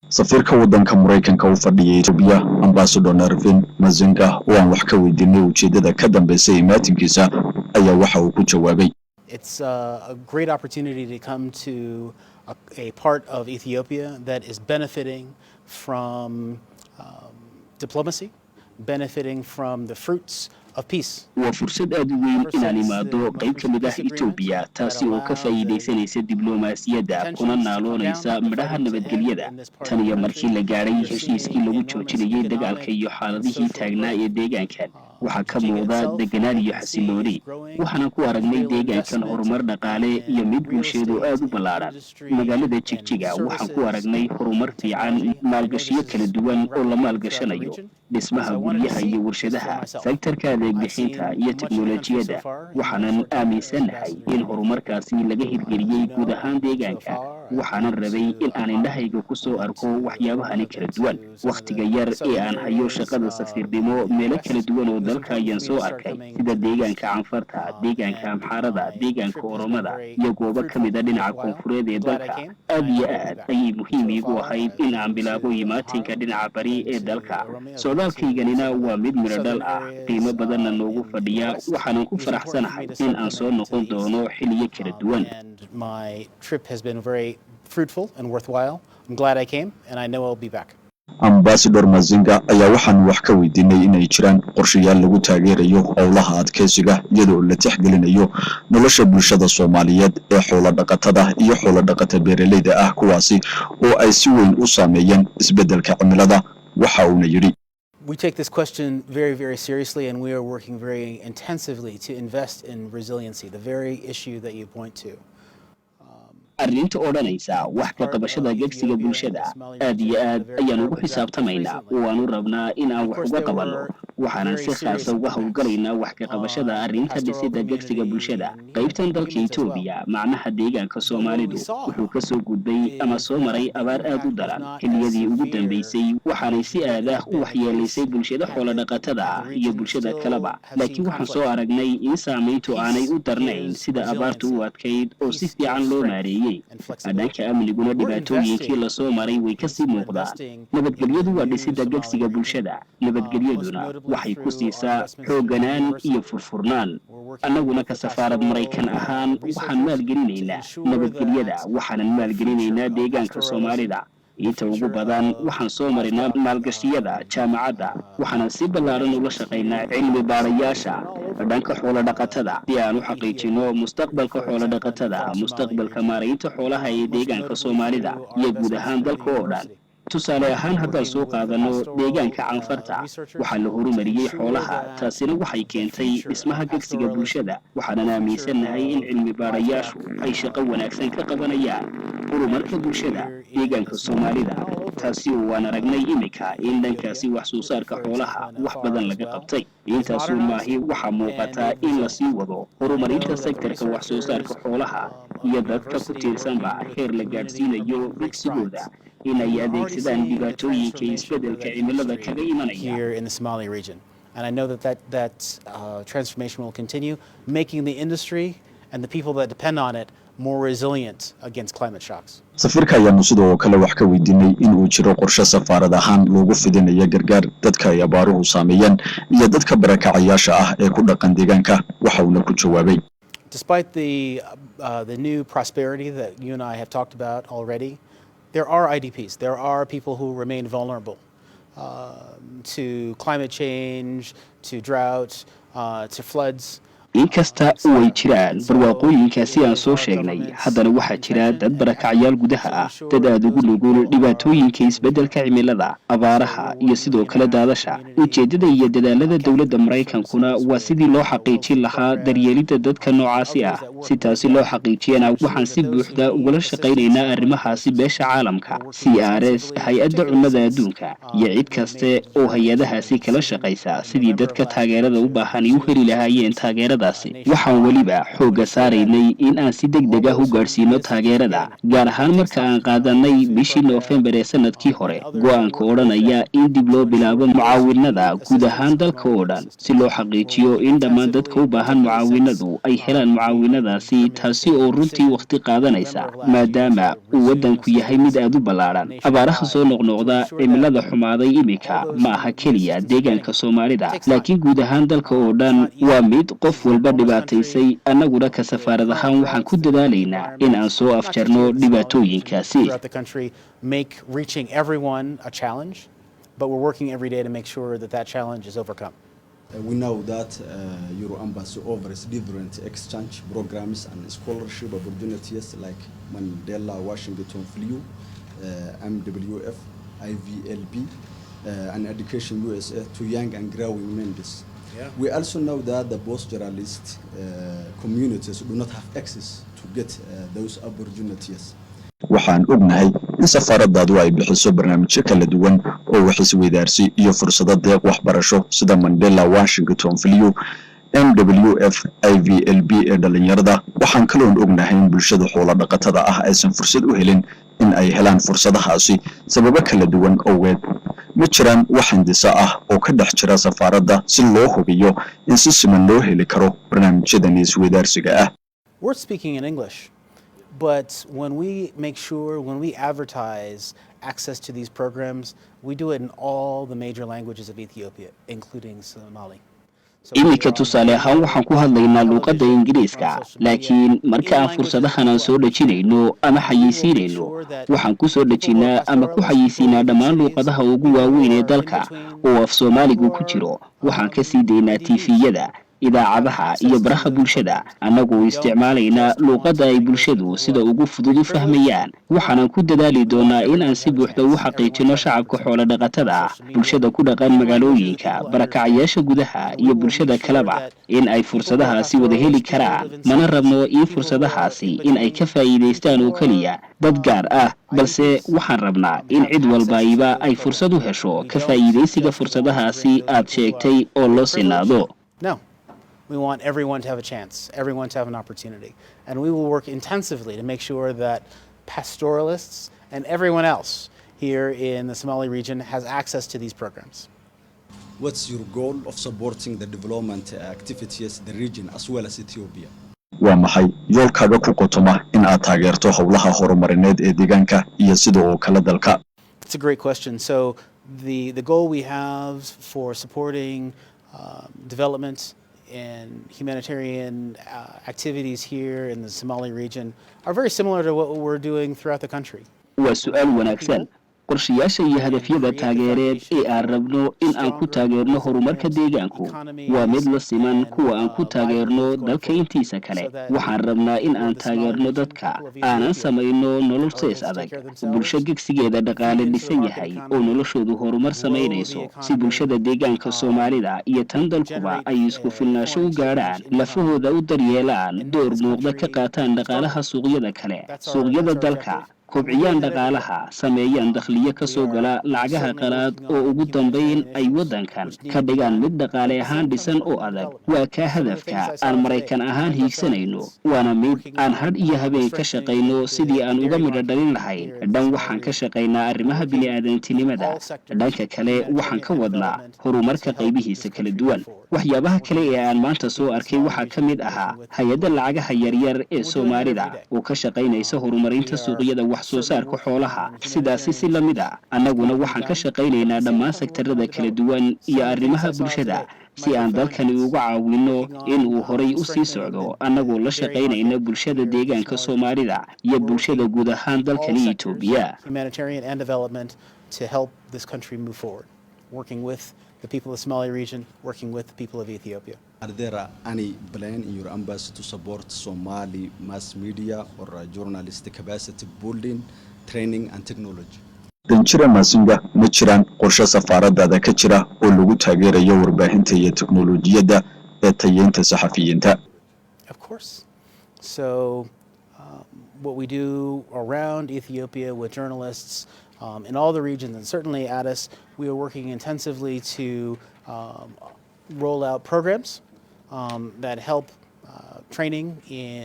Safiirka waddanka Maraykanka u fadhiya Etoobiya, Ambassador Ervin Massinga, oo aan wax ka weydiinay ujeeddada ka dambeysay imaatinkiisa, ayaa waxa uu ku jawaabay: It's a great opportunity to come to a part of Ethiopia that is benefiting from diplomacy, benefiting from the fruits of peace. Waa fursad aad u weyn inaan imaado qayb ka mid ah Etoobiya, taasi oo ka faa'iidaysanaysa diblomaasiyadda kuna naaloonaysa midhaha nabadgelyada. Tan iyo markii la gaadhay heshiiskii lagu joojinayay dagaalka iyo xaaladihii taagnaa ee deegaankan, waxaa ka muuqda deganaan iyo xasilooni. Waxaanan ku aragnay deegaankan horumar dhaqaale iyo mid bulsheed oo aad u ballaadhan. Magaalada Jigjiga waxaan ku aragnay horumar fiican, maalgashiyo kala duwan oo la maalgashanayo dhismaha guryaha iyo warshadaha, sektarka adeeg bixinta iyo teknolojiyadda. Waxaanan aaminsannahay in horumarkaasi laga hirgeliyey guud ahaan deegaanka. Waxaanan rabay in aan indhahayga ku soo arko waxyaabahani kala duwan. Wakhtiga yar ee aan hayo shaqada safiirnimo, meelo kala duwan oo dalka ayaan soo arkay, sida deegaanka Canfarta, deegaanka Amxaarada, deegaanka Oromada iyo goobo ka mid ah dhinaca koonfureed ee dalka. Aad iyo aad ayay muhiim iigu ahayd in aan bilaabo imaatinka dhinaca bari ee dalka. Socdaalkayganina waa mid midho dhal ah, qiimo badanna noogu fadhiya. Waxaanan ku faraxsanahay in aan soo noqon doono xiliyo kala duwan. And my trip has been very fruitful and worthwhile. I'm glad I came, and I know I'll be back. Ambassador Massinga ayaa waxaanu wax ka weydiinay inay jiraan qorshayaal lagu taageerayo howlaha adkeysiga, iyadoo la tixgelinayo nolosha bulshada Soomaaliyeed ee xoolo dhaqatada iyo xoolo dhaqata beeraleyda ah, kuwaasi oo ay si weyn u saameeyeen isbeddelka cimilada. Waxa uuna yidhi: We take this question very, very seriously, and we are working very intensively to invest in resiliency, the very issue that you point to. Arrinta odhanaysa wax ka qabashada gegsiga bulshada, aad iyo aad ayaan ugu xisaabtamaynaa oo aanu rabnaa in aan wax uga qabanno. Waxaanan si khaasa uga howlgalaynaa wax ka qabashada arrinta dhisida gegsiga bulshada qaybtan dalka Etoobiya. Macnaha, deegaanka Soomaalidu wuxuu ka soo gudbay ama soo maray abaar aad u daran xilliyadii ugu dambeysay, waxaanay si aad ah u waxyeelaysay bulshada xoolo dhaqatada ah iyo bulshada kaleba. Laakiin waxaan soo aragnay in saamayntu aanay u darnayn sida abaartu u adkayd oo si fiican loo maareeyey. Dhanka amniguna dhibaatooyinkii lasoo maray way kasii muuqdaan. Nabadgelyadu waa dhisida gegsiga bulshada. Nabadgelyaduna waxay ku siisaa xoogganaan iyo furfurnaan. Annaguna ka safaarad Maraykan ahaan waxaan maalgelinaynaa nabadgelyada, waxaanan maalgelinaynaa deegaanka Soomaalida. Inta ugu badan waxaan soo marinaa maalgashiyada jaamacadda, waxaanan si ballaaran ula shaqaynaa cilmi baarayaasha dhanka xoolo dhaqatada, si aan u xaqiijino mustaqbalka xoolo dhaqatada, mustaqbalka maaraynta xoolaha ee deegaanka Soomaalida iyo guud ahaan dalka oo dhan. Tusaale ahaan, haddaan soo qaadano deegaanka Canfarta, waxaa la horumariyey xoolaha, taasina waxay keentay dhismaha gegsiga bulshada. Waxaanan aaminsannahay in cilmi baarayaashu ay shaqo wanaagsan ka qabanayaan horumarka bulshada deegaanka Soomaalida, taasi oo waan aragnay iminka in dhankaasi wax soo saarka xoolaha wax badan laga qabtay. Intaasuu maahi, waxaa muuqataa in lasii wado horumarinta sektarka wax soo saarka xoolaha iyo dadka ku tiirsanba, heer la gaadhsiinayo gegsigooda in ay adeegsadaan dhibaatooyinka isbeddelka cimilada kaga imanaya. Here in the Somali region. And I know that that transformation will continue, making the industry and the people that depend on it more resilient against climate shocks. Safiirka ayaanu sidoo kale wax ka weydiinay in uu jiro qorshe safaarad ahaan loogu fidinayo gargaar dadka ay abaaruhu saameeyeen iyo dadka barakacayaasha ah ee ku dhaqan deegaanka. Waxa uuna ku jawaabay: Despite the new prosperity that you and I have talked about already, there are IDPs. There are people who remain vulnerable to climate change, to drought, to floods. Inkasta oo ay jiraan barwaaqooyinkaasi aan soo sheegnay, haddana waxaa jira dad barakacyaal gudaha ah, dad aada ugu nugul dhibaatooyinka isbeddelka cimilada, abaaraha iyo sidoo kale daadasha. Ujeeddada iyo dadaalada dowladda Maraykankuna waa sidii loo xaqiijin lahaa daryeelidda dadka noocaasi ah. Si taasi loo xaqiijiyana, waxaan si buuxda ugala shaqaynaynaa arrimahaasi beesha caalamka, CRS, Hay-adda Cunnada Adduunka iyo cid kaste oo hay-adahaasi kala shaqaysa, sidii dadka taageerada u baahan ay u heli lahaayeen taageeradaasi. taageeradaasi. Waxaan weliba xoogga saaraynay in aan si deg deg ah u gaadhsiino taageerada, gaar ahaan marka aan qaadanay bishii Noofembar ee sanadkii hore go-aanka odhanaya in dib loo bilaabo mucaawinada guud ahaan dalka oo dhan, si loo xaqiijiyo in dhammaan dadka u baahan mucaawinadu ay helaan mucaawinadaasi, taasi oo runtii wakhti qaadanaysa maadaama uu waddanku yahay mid aada u ballaadhan. Abaaraha soo noqnoqda, cimilada xumaaday iminka ma aha keliya deegaanka Soomaalida, laakiin guud ahaan dalka oo dhan waa mid qof walba dhibaataysay. Annaguna ka safaarad ahaan waxaan ku dadaalaynaa in aan soo afjarno dhibaatooyinkaasi. Throughout the country make reaching everyone a challenge, but we're working every day to make sure that that challenge is overcome. We know that your embassy offers different exchange programs and scholarship opportunities like Mandela Washington Fellow, MWF, IVLP, and Education USA to young and growing minds. We also know that the pastoralist communities do not have access to get those opportunities. Waxaan ognahay in safaaradaadu ay bixiso barnaamijyo kala duwan oo wax isweydaarsi iyo fursado deeq waxbarasho sida Mandela Washington Fellow, MWF, IVLP ee dhalinyarada. Waxaan kaloon ognahay in bulshada xoolo dhaqatada ah aysan fursad u helin in ay helaan fursadahaasi sababo kala duwan owgeed. Ma jiraan wax hindiso ah oo ka dhex jira safaaradda si loo hubiyo in si siman loo heli karo barnaamijyadan isweydaarsiga ah? We're speaking in English, but when we make sure, when we advertise access to these programs, we do it in all the major languages of Ethiopia, including Somali. Iminka tusaale ahaan waxaan ku hadlaynaa luuqadda Ingiriiska, laakiin marka aan fursadahan aan soo dhejinayno ama xayeysiinayno, waxaan ku soo dejinnaa ama ku xayeysiinaa dhammaan luuqadaha ugu waaweyn ee dalka oo af Soomaaligu ku jiro. Waxaan ka sii daynaa TV-yada, idaacadaha iyo baraha bulshada, annagoo isticmaalaynaa luuqadda ay bulshadu sida ugu fudud u fahmayaan. Waxaanan ku dadaali doonaa in aan si buuxda u xaqiijino shacabka xoolo dhaqatada ah, bulshada ku dhaqan magaalooyinka, barakacayaasha gudaha iyo bulshada kaleba in ay fursadahaasi wada heli karaan. Mana rabno in fursadahaasi in ay ka faa'iidaystaan oo keliya dad gaar ah, balse waxaan rabnaa in cid walbaiba ay fursad u hesho ka faa'iidaysiga fursadahaasi aad sheegtay oo loo sinaado. No. We want everyone to have a chance, everyone to have an opportunity. And we will work intensively to make sure that pastoralists and everyone else here in the Somali region has access to these programs. What's your goal of supporting the development activities in the region as well as Ethiopia? Waa maxay yoolkaaga ku qotoma in aad taageerto howlaha horumarineed ee deegaanka iyo sida oo kale dalka? It's a great question. So the goal we have for supporting development and humanitarian activities here in the Somali region are very similar to what we're doing throughout the country. Waa su-aal wanaagsan. Qorshayaasha iyo hadafyada taageereed ee aan rabno in aan ku taageerno horumarka deegaanku waa mid la siman kuwa aan ku taageerno dalka intiisa kale. Waxaan rabnaa in aan taageerno dadka, aanan samayno nolol sees adag, bulsho gegsigeeda dhaqaale dhisan yahay oo noloshoodu horumar samaynayso, si bulshada deegaanka Soomaalida iyo tan dalkuba ay isku filnaasho u gaadhaan, lafahooda u daryeelaan, door muuqda ka qaataan dhaqaalaha suuqyada kale, suuqyada dalka, kobciyaan dhaqaalaha, sameeyaan dakhliyo ka soo gala lacagaha qalaad, oo ugu dambayn ay waddankan ka dhigaan mid dhaqaale ahaan dhisan oo adag. Waa kaa hadafka aan Maraykan ahaan hiigsanayno, waana mid aan hadh iyo habeen ka shaqayno sidii aan uga midho dhalin lahayn. Dhan waxaan ka shaqaynaa arrimaha bini'aadantinimada, dhanka kale waxaan ka wadnaa horumarka qaybihiisa kala duwan. Waxyaabaha kale ee aan maanta soo arkay waxaa ka mid ahaa hay-adda lacagaha yaryar ee Soomaalida oo ka shaqaynaysa horumarinta suuqyada wax soo saarka xoolaha. Sidaasi si la mid a, annaguna waxaan ka shaqaynaynaa dhammaan sektarada kala duwan iyo arrimaha bulshada si aan dalkani uga caawinno in uu horay u sii socdo, annagoo la shaqaynayna bulshada deegaanka Soomaalida iyo bulshada guud ahaan dalkani Itoobiya. Humanitarian and development to help this country move forward, working with the people of the Somali region, working with the people of Ethiopia. Are there any plan in your embassy to support Somali mass media or journalist capacity building, training and technology? Danjire Masinga, ma jiraan qorshe safaaradaada ka jira oo lagu taageerayo warbaahinta iyo teknolojiyadda ee tayeynta saxafiyiinta? Of course. So, what we do around Ethiopia with journalists in all the regions, and certainly Addis, we are working intensively to roll out programs that help training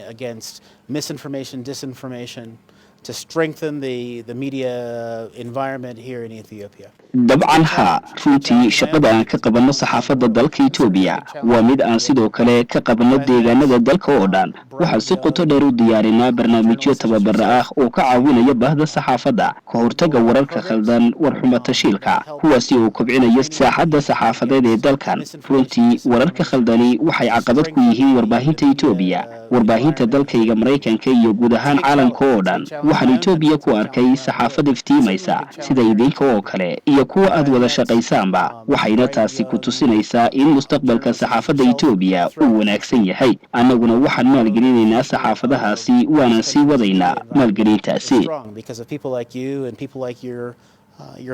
against misinformation, disinformation, to strengthen the media environment here in Ethiopia. Dabcan haa. Runtii shaqada aan ka qabanno saxaafadda dalka Etoobiya waa mid aan sidoo kale ka qabanno deegaanada dalka oo dhan. Waxaan si qoto dheer u diyaarinaa barnaamijyo tababara ah oo ka caawinaya bahda saxaafadda ka hortagga wararka khaldan, warxuma tashiilka, kuwaasi oo kobcinaya saaxadda saxaafadeed ee dalkan. Runtii wararka khaldani waxay caqabad ku yihiin warbaahinta Etoobiya, warbaahinta dalkayga Maraykanka iyo guud ahaan caalamka oo dhan. Waxaan Etoobiya ku arkay saxaafad iftiimaysa sida idinka oo kale iyo kuwa aad wada shaqaysaanba, waxayna taasi ku tusinaysaa in mustaqbalka saxaafadda Etoobiya uu wanaagsan yahay. Annaguna waxaan maalgelinaynaa saxaafadahaasi, waanaan sii wadaynaa maalgelintaasi. Strong because of people like you and people like your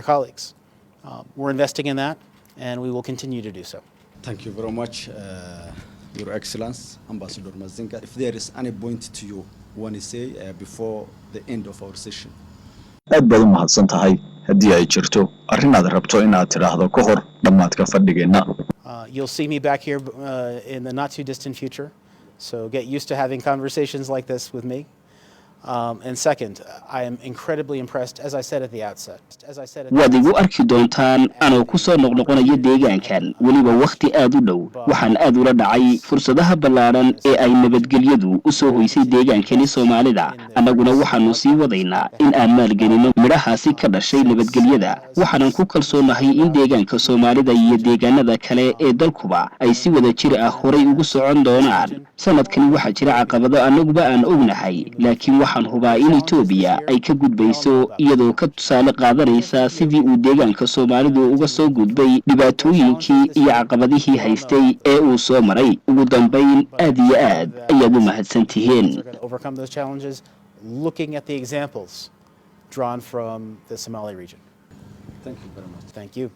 colleagues. We're investing in that, and we will continue to do so. Thank you very much, Your Excellency, Ambassador Mazinga. If there is any point to you want to say before the end of our session. Aad baad u mahadsan tahay. Haddii ay jirto arrin aad rabto inaad tidhaahdo ka hor dhammaadka fadhigeenna. You'll see me back here in the not too distant future, so get used to having conversations like this with me. And second, I am incredibly impressed, as I said at the outset. As I said at the Waad igu arki doontaan anoo ku soo noqnoqonaya deegaankan, weliba wakhti aad u dhow. Waxaan aad ula dhacay fursadaha ballaadhan ee ay nabadgelyadu u soo hoysay deegaankani Soomaalida. Annaguna waxaanu sii wadaynaa in aan maalgelinno midhahaasi ka dhashay nabadgelyada. Waxaanan ku kalsoonahay in deegaanka Soomaalida iyo deegaanada kale ee dalkuba ay si wada jir ah horay ugu socon doonaan. Sanadkani waxaa jira caqabado annaguba aan ognahay, laakiin waxaan hubaa in Etoobiya ay ka gudbayso, iyadoo ka tusaale qaadanaysa sidii uu deegaanka Soomaalidu uga soo gudbay dhibaatooyinkii iyo caqabadihii haystay ee uu soo maray. Ugu dambayn, aad iyo aad ayaad u mahadsan tihiin. Are going to overcome those challenges, looking at the examples drawn from the Somali region. Thank you very much. Thank you.